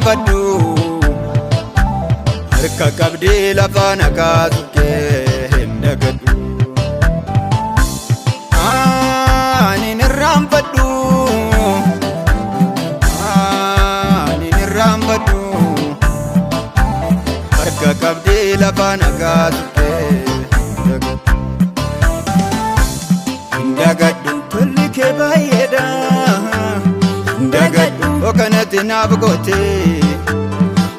irraanfadhu. Harka qabdee lafa na kaasu kee hin dagadhu. Ani hin irraanfadhu. Ani hin irraanfadhu. Harka qabdee lafa na kaasu kee hin dagadhu. Hin dagadhu tolli kee baay'eedha. Hin dagadhu kanatti naaf goote.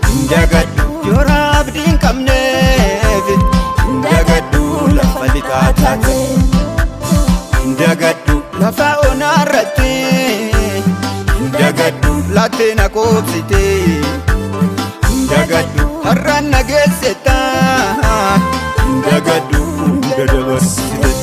Hin dagadhu yoora abdii hin qabneef. Hin dagadhu lafa lixaa taate. Hin dagadhu lafa onaa irratti. Hin dagadhu laattee na qoobsite. Hin dagadhu har'aan na geessetta. Hin dagadhu hunda dabarsite.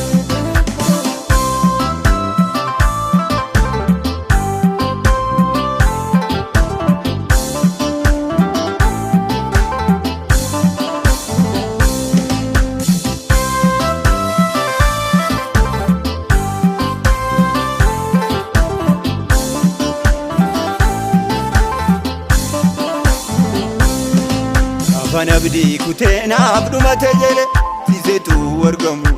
Afaan abdii kutee naaf dhumate jedhe siseetu argamu.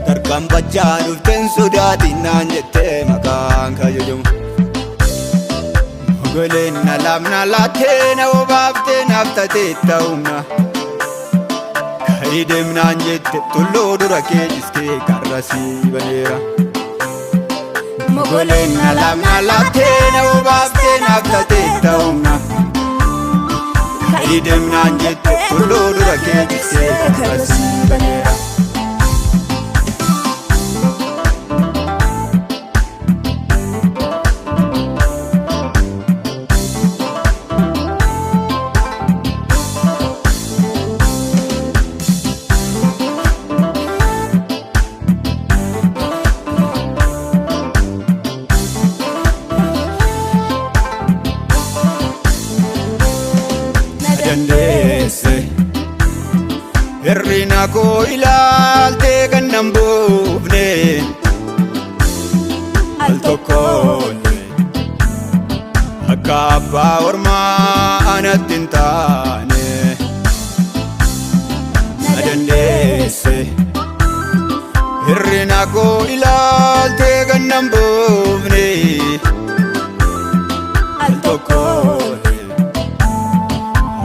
Tarkaanfachaa dhufteen sodaatiin naan jettee maqaan kajajamu. Mogoleen na laamna laattee na obaaftee naaf tatee ta'umna. Ka'ii deemnaan jette tulluu dura kee jistee karra sii baneera. Mogoleen na laamna laattee na obaaftee naaf tatee ta'umna. Ka'ii deemnaan jette tulluu dura kee jistee karra sii baneera. Na dandeesse hirrina koo ilaaltee kan nan buufne al tokkollee akka abbaa ormaa anatti hin taane. Na dandeesse hirrina koo ilaaltee kan nan buufne al tokkollee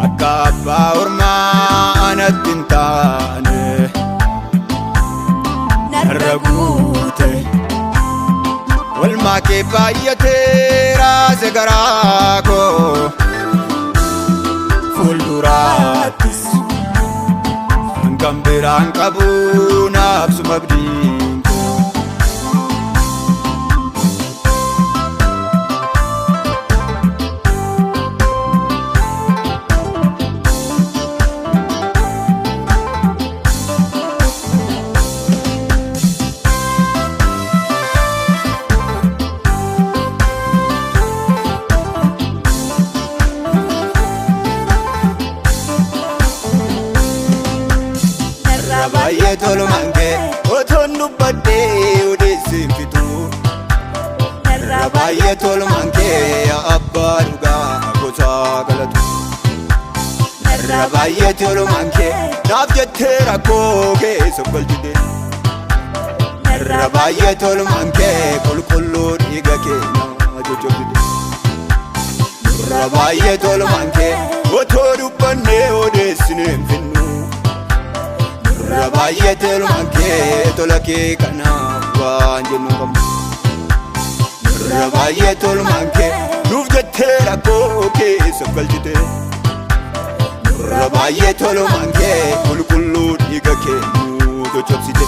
akka abbaa ormaa anatti hin taane. Narra guute olmaa kee baay'atee raase garaa koo fuulduraattis kan biraan qabu naaf suma abdiin koo. Narraa Baay'ee tolumaan kee otoon dubbadhee odeessin fixu. Narraa Baay'ee tolumaan kee yaa abbaa dhugaa gosaa galatu. Narraa Baay'ee tolumaan kee naaf jettee rakkoo keessa galchite. Narraa Baay'ee tolumaan kee qulqulluu dhiiga kee na jojjobsite. Baay'ee tolumaan kee otoo dubbannee odeessine hin finnu. Baay'ee tolumaan kee tola kee kanaaf waan jennu hin qabnu. Baay'ee tolumaan kee nuuf jettee rakkoo keessa galchite. Baay'ee tolumaan kee qulqulluu dhiiga kee nu jojjobsite.